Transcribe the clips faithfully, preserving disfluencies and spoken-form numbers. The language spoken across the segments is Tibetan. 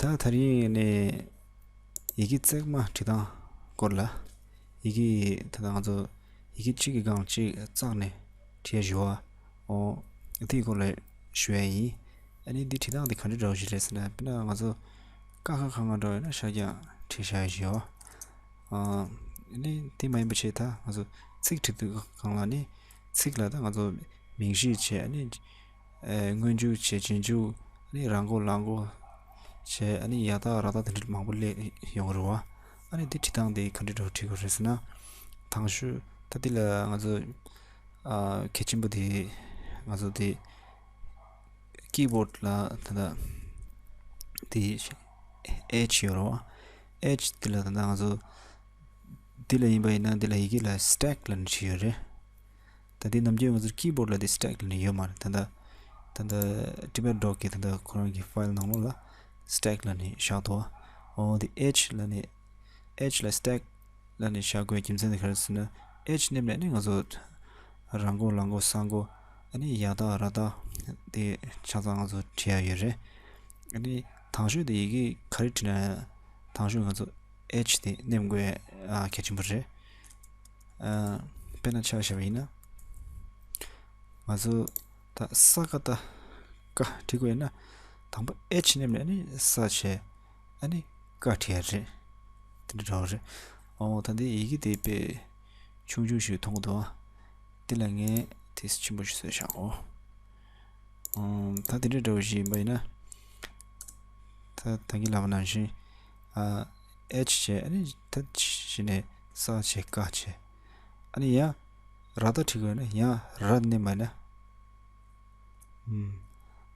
ད་དེ་རིང་ནས་ཡི་གེ་བརྩེགས་མ་བྲིས་སྟངས་སྐོར་ལ། ཡི་གེ་ད་ལྟ་ང་ཚོ་ཡི་གེ་གཅིག་གི་སྒང་གཅིག་བརྩེགས་ནས་བྲིས་ཞུ་བ། འོ། དེའི་སྐོར་ལ་ཞུ་ཡ་ཡིན། ཨ་ནི་འདི་བྲིས་སྟངས་འདི་ག་འདྲ་འདྲ་བོ་ཞིག་རེད་ཟེར་ན། དཔེར་ན་ང་ཚོ་ཀ་ཁ་ག་ང་འདྲ་བོ་ཡོད་ན་ཤར་རྒྱག་བྲིས་བཞག་ཡ་ཞུ་བ། ཨ་ནི་དེ་མ་ཡིན་པ་བྱས། ད་ང་ཚོ་ཚིག་བྲིས་དུས་སྒང་ལ་ནི་ཚིག་ལ་ད་ང་ཚོ་མིང་གཞི་བྱས། ཨ་ནི་ཨེ། སྔོན་འཇུག་བྱས། རྗེས་འཇུག་ཨ་ནི་ར་མགོ་ལ་མགོ་བྱས། ཨ་ནི་ཡ་བཏགས་ར་བཏགས་དེ་འདྲ་མང་པོ་སླེབས་ཡོང་གི་རེད་བ། ཨ་ནི་འདི་བྲིས་སྟངས་དེ་ག་འདྲ་འདྲ་བོ་བྲིས་དགོས་རེད་ཟེར་ན། དང་ཤོས་ད་འདི་ལ་ང་ཚོ་ཨ། གལ་ཆེན་པོ་དེ་ང་ཚོ་དེ་ཀི་བོཌ་ལ་ད་ལྟ་དེ་ཨེཆ་ཡོད་རེད་བ། ཨེཆ་དེ་ལ་ད་ལྟ་ང་ཚོ་འདི་ལ་ཡིན་པ་ཡིན་ན་འདི་ལ་ཡི་གེ་ལ་སི་ཊེག་ལབ་ནས་བྲིས་ཡོད་རེད། ད་འདི་ནམ་རྒྱུན་ང་ཚོ་ཀི་བོཌ་ལ་འདི་སི་ཊེག་ལབ་ནས་ཡོད་མ་རེད། ད་ལྟ་ད་ལྟ་ཊི་བེཊ་ཌོག་གི་ད་ལྟ་ཁོ་རང་གི་ཕའིལ་ནང་ལོགས་ལ་སི་ཊེག་ལབ་ནས་བཞག་འདུག་འོ་འདི་ཨེཆ་ལབ་ནས་ཨེཆ་ལ་སི་ཊེག་ལབ་ནས་བཞག་དགོས་རྒྱུ་མཚན་དེ་ག་རེ་ཟེར་ན། ཨེཆ་མནན་ནས་ནི་ང་ཚོ་ར་མགོ་ལ་མགོ་ས་མགོ་ཨ་ནི་ཡ་བཏགས་ར་བཏགས་དེ་ཆ་ཚང་ང་ཚོ་བྲིས་ཡ་ཡོད་རེད། ཨ་ནི་དང་ཤོས་དེ་ཡི་གེ་ག་རེ་བྲིས་ན་ཡང་དང་ཤོས་ང་ཚོ་ཨེཆ་དེ་མནན་དགོས་ཡ་གལ་ཆེན་པོ་རེད། ཨ། དཔེར་ན་ཆ་བཞག་པ་ཡིན་ན། ང་ཚོ་ད་ས་ཀ་བཏགས་ཀ་བྲིས་དགོས་ཡིན་ན། དང་པོ་ཨེཆ་མནན་ནས་ནི་ས་བྱས། ཨ་ནི་ཀ་བྲིས་ཡ་རེད། དེ་འདྲ་འདྲ་བོ་རེད། འོ། ད་འདི་ཡི་གེ་དེ་དཔེ་ཆུང་ཆུང་ཞིག་མཐོང་གི་འདུག་ཨ། དེ་ལ་ངས་དེ་ཆེན་པོ་ཞིག་བཟོས་བཞག་གོ། ཨམ། ད་དེ་འདྲ་འདྲ་བོ་ཞིག་ཡིན་པ་ཡིན་ན། ད་ད་གིན་ལབ་པ་ནང་བཞིན། ཨ། ཨེཆ་བྱས། ཨ་ནི་ད་གཞི་ནས་ས་བྱས་ཀ་བྱས། ཨ་ནི་ཡང་ར་བཏགས་བྲིས་དགོས་ན་ཡང་ར་མནན་པ་ཡིན་ན། ཨམ།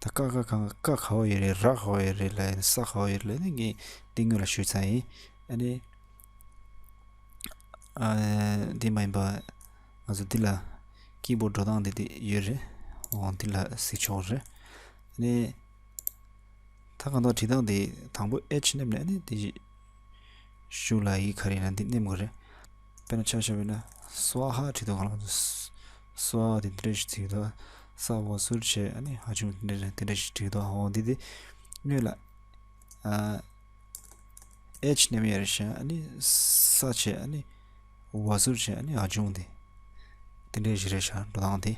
ད་ཀ་ཁ་ག་ང་ཀ་ག་པར་ཡོད་རེད། ར་ག་པར་ཡོད་རེད་ལབ་ཡིན་ན། ས་ག་པར་ཡོད་རེད་ལབ་ཡིན་ན། ངས་འདི་སྔོན་ལ་ཞུས་ཚར་ཡིན། ཨ་ནི། ཨ། འདི་མ་ཡིན་པ་ང་ཚོ་འདི་ལ་ཀི་བོཌ་འགྲོ་སྟངས་འདི་འདི་ཡོད་རེད། འོ། འདི་ལ་གཟིགས་ཆོག་རེད། ཨ་ནི་ད་གང་ལྟར་བྲིས་སྟངས་འདི་དང་པོ་ཨེཆ་མནན་ནས་ནི་འདི་གཞུག་ལ་ཡི་གེ་ག་རེ་ཡིན་ན་འདི་མནན་དགོས་རེད། དཔེར་ན་ཆ་བཞག་པ་ཡིན་ན་སྭཱ་ཧཱ་བྲིས་དུས་སྒང་ལ་ང་ཚོ་སྭཱ་ཧཱ་དེ་འདི་འདྲ་ཞིག་བྲིས་འདུག་ས་འོག་ཟུར་བྱས། ཨ་ནི་ཧ་ཆུང་འདི་འདྲ་འདི་འདྲ་ཞིག་བྲིས་འདུག་འོ། འདི་དེ་སྔོན་ལ། ཨ། ཨེཆ་མནན་ཡ་རེད་ཤག་ཨ་ནི་ས་བྱས། ཨ་ནི་འོག་ཟུར་བྱས། ཨ་ནི་ཧ་ཆུང་དེ། དེ་འདྲ་ཞིག་རེད་ཤག་འགྲོ་སྟངས་དེ།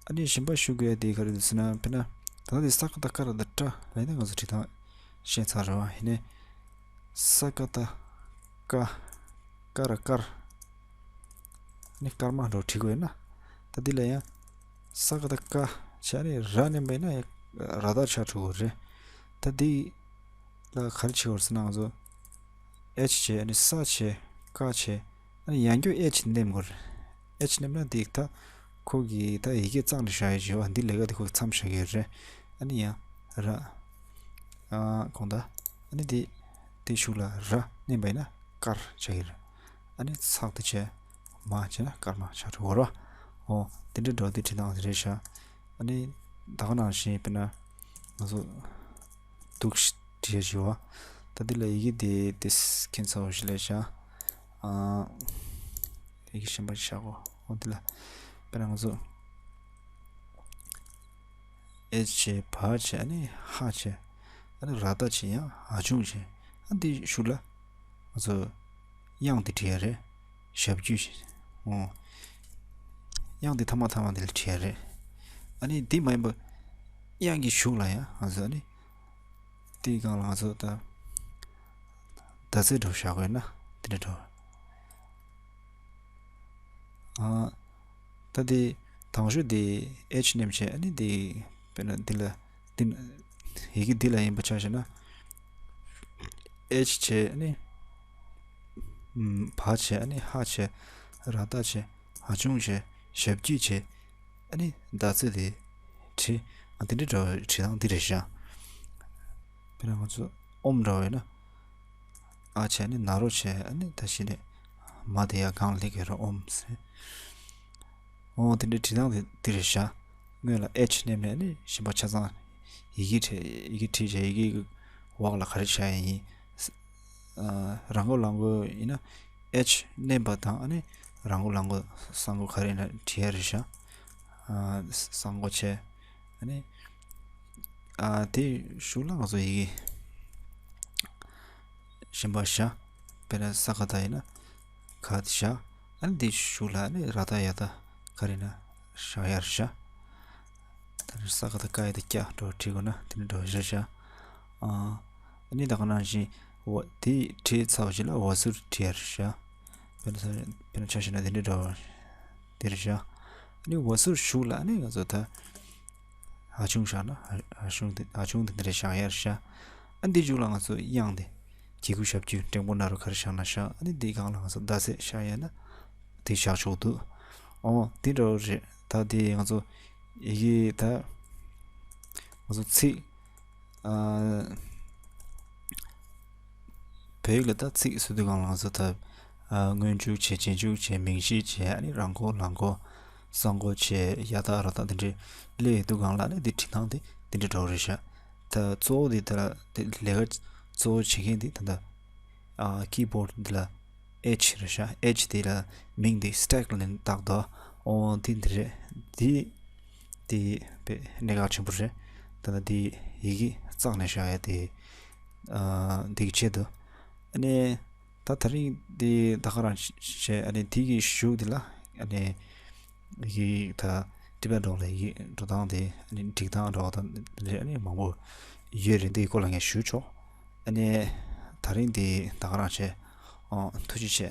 ཨ་ནི་གཞན་པ་ཞུ་དགོས་ཡ་དེ་ག་རེ་འདུག་ཟེར་ན། དཔེར་ན་ད་ལྟ་དེ་ས་ཀ་བཏགས་ཀ་ར་བཏགས་ཀྲ་ལབ་ཡིན་ན་ང་ཚོ་བྲིས་སྟངས་ཤེས་ཚར་རེད་བ། ཡིན་ནའི་ས་ཀ་བཏགས་ཀ། ཀ་ར་ཀར། ནི་སྐར་མ་འདྲ་བོ་བྲིས་དགོས་ཡོད་ན། ད་འདི་ལ་ཡང་ས་ཀ་བཏགས་ཀ་བྱས་ནས་ར་མནན་པ་ཡིན་ན་ཡང་ར་བཏགས་ཆགས་འགྲོ་གི་རེད། ད་འདི་ལ་ག་རེ་བྱེད་དགོས་ཟེར་ན། ང་ཚོ་ཨེཆ་བྱས། ཨ་ནི་ས་བྱས། ཀ་བྱས། ཨ་ནི་ཡང་བསྐྱར་ཨེཆ་མནན་དགོས་རེད། ཨེཆ་མནན་ན་འདི་ད་ཁོ་གི་ད་ཡི་གེ་གཙང་རེ་བཞག་ཡོད་ཅེས་པ། འདི་ལས་ཀ་འདི་ཁོ་གི་མཚམས་བཞག་གི་རེད། ཨ་ནི་ཡང་ར། ཨ། གོང་ད། ཨ་ནི་འདི་འདི་གཞུག་ལ་ར་མནན་པ་ཡིན་ན་ཀར་ཆགས་ཀྱི་རེད། ཨ་ནི་ཚགས་དེ་བྱས་མ་བྱས་ན་སྐར་མ་ཆགས་འགྲོ་གི་རེད་བ། འོ། དེ་འདྲའི་འགྲོ་དེ་བྲིས་སྟངས་དེ་རེད་ཤག་ཨ་ནི་ད་ག་ནང་བཞིན་དཔེར་ན་ང་ཚོ་འདུག་བྲིས་བཞག་བ། ད་འདི་ལ་ཡི་གེ་དེ་དེ་ཁྱད་མཚར་བོ་ཞིག་སླེབས་ཤག་ཨ། ཡི་གེ་གཞན་པ་ཞིག་བཞག་གོ། འོ། འདི་ལ་དཔེར་ན་ང་ཚོ་ཨེཆ་བྱས། བ་བྱས། ཨ་ནི་ཧ་བྱས། ཨ་ནི་ར་བཏགས་བྱས། ཡང་ཧ་ཆུང་བྱས། ཨ། འདི་གཞུག་ལ་ང་ཚོ་དབྱངས་དེ་བྲིས་ཡ་རེད། ཞབས་ཀྱུ་བྱས། འོ། དབྱངས་དེ་ཐ་མ་ཐ་མ་འདི་ལ་བྲིས་ཡ་རེད། ཨ་ནི་འདི་མ་ཡིན་པ་དབྱངས་ཀྱི་གཞུག་ལ་ཡང་ང་ཚོ་ཨ་ནི་དེའི་སྒང་ལ་ང་ཚོ་ད་ཟླ་ཚེས་འདྲ་བོ་བཞག་དགོས་ན་དེ་འདྲ་འདྲ་བོ། ཨ། ད་དེ་དང་ཤོས་དེ་ཨེཆ་མནན་བྱས། ཨ་ནི་དེ་དཔེར་ན་འདི་ལ་འདི་ཡི་གེ་འདི་ལ་ཡིན་པ་ཆ་བཞག་ན། ཨེཆ་བྱས། ཨ་ནི་ཨམ། བ་བྱས། ཨ་ནི་ཧ་བྱས། ར་བཏགས་བྱས། ཧ་ཆུང་བྱས། ཞབས་ཀྱུ་བྱས། ཨ་ནི་ཟླ་ཚེས་དེ་བྲིས། ཨ། དེ་འདྲའི་འདྲ་བོ་བྲིས་སྟངས་འདི་རེད་ཤག་དཔེར་ན་ང་ཚོ་ཨོམ་འདྲ་བོ་ཡོད་ན། ཨ་བྱས། ཨ་ནི་ན་རོ་བྱས། ཨ་ནི་ད་གཞི་ནས་མ་དེ་ཡར་སྒང་ལ་སླེབས་ཀྱི་རེད། ཨོམ་ཟེར། འོ། དེ་འདྲའི་བྲིས་སྟངས་དེ་འདི་རེད་ཤག་སྔོན་ལ་ཨེཆ་མནན་ནས་ནི་གཞན་པ་ཆ་ཚང་ཡི་གེ་བྲིས། ཡི་གེ་བྲིས་བྱས། ཡི་གེ་འོག་ལ་ག་རེ་བྱ་ཡ་ཡིན། ཨ། ར་མགོ་ལ་མགོ་ཡིན་ན་ཨེཆ་མནན་པ་དང་། ཨ་ནི་ར་མགོ་ལ་མགོ་ས་མགོ་ག་རེ་ཡིན་ན་བྲིས་ཡ་རེད་ཤག་ཨ། ས་མགོ་བྱས། ཨ་ནི། ཨ། དེ་གཞུག་ལ་ང་ཚོ་ཡི་གེ་ གཞན་པ་བཞག་དཔེར་ན་ས་ཀ་བཏགས་ཡིན་ན་ག་བཞག་ཨ་ནི་འདི་གཞུག་ལ་ཨ་ནི་ར་བཏགས་ཡ་བཏགས་ག་རེ་ཡིན་ན་བཞག་ཡར་བཞག་ད་ནི་ས་ཀ་བཏགས་ཀ་ཡ་བཏགས་ཀྱ་འདྲ་བོ་བྲིས་དགོས་ན་དེ་འདྲ་འདྲ་བོ་བཞག་བཞག་ཨ་ནི་ད་ག་ནང་བཞིན་འོ་དེ་བྲིས་ཚར་བ་ཞིག་ལ་འོ་ཟུར་བྲིས་ཡར་བཞག་དཔེར་ན་ས་དཔེར་ན་ཆ་བཞག་ན་དེ་འདྲ་འདྲ་བོ་དེར་བཞག་ཨ་ནི་འོ་ཟུར་གཞུག་ལ་ཨ་ནི་ང་ཚོ་ད་ཧ་ཆུང་བཞག་ན་ཧ་ཧ་ཆུང་དེ་ཧ་ཆུང་དེ་འདི་རེད་བཞག་ཡར་བཞག་ཨ་འདི་མཇུག་ལ་ང་ཚོ་དབྱངས་དེ་གི་གུ་ཞབས་ཀྱུ་འགྲེང་པོ་ན་རོ་ག་རེ་བཞག་ན་བཞག་ཨ་ནི་འདི་སྒང་ལ་ང་ཚོ་ཟླ་ཚེས་བཞག་ཡ་ན་དེ་བཞག་ཆོག་འདུག་ཨོ་དེ་འདྲ་བོ་རེད། ད་དེ་ང་ཚོ་ཡི་གེ་ད་ང་ཚོ་ཚིག་ཨ་བོད་ཡིག་ལ་ད་ཚིག་ཟེར་དུས་སྒང་ལ་ང་ཚོ་ད་ཨ་སྔོན་འཇུག་བྱས་རྗེས་འཇུག་བྱས་མིང་གཞི་བྱས་ཨ་ནི་རང་མགོ་ལ་མགོ་གསང་མགོ་བྱས་ཡ་བཏགས་ར་བཏགས་དེ་འདྲའི་སླེབས་ཡོང་དུས་སྒང་ལ་ཨ་ནི་དེ་འབྲི་སྟངས་དེ་དེ་འདྲ་འདྲ་བོ་རེད་ཤག་ད་གཙོ་བོ་དེ་ད་དེ་ལས་ཀ་གཙོ་བོ་བྱེད་མཁན་དེ་ད་ད་ཨ་ཀི་བོཌ་འདི་ལ་ཨེཆ་རེད་ཤག་ཨེཆ་དེ་ལ་མིང་དེ་སི་ཊེག་ལ་ནི་བཏགས་འདུག་ཨོ་དེ་འདི་རེད། དེ་དེ་དཔེ་གནད་འགག་ཆེན་པོ་རེད། ད་ལྟ་དེ་ཡི་གེ་བརྩེགས་ནས་བཞག་ཡ་དེ་ཨ་འདི་གི་ཆེད་དུ། ཨ་ནི་ད་ད་རིང་དེ་ད་ག་རང་བྱས་ཨ་ནི་དེ་གི་གཞུག་དེ་ལ་ཨ་ནི་ཡི་གེ་ད་ཊི་བེཊ་འདྲ་བོ་ལ་ཡི་གེ་འགྲོ་སྟངས་དེ་ཨ་ནི་སྒྲིག་སྟངས་འདྲ་བོ་དང་དེ་ཨ་ནི་མང་པོ་ཡོད་རེད། འདི་གི་སྐོར་ལ་ངས་ཞུ་ཆོག་ཨ་ནི་ད་རིང་དེ་ད་ག་རང་བྱས། ཨོ་ཐུགས་རྗེ་ཆེ།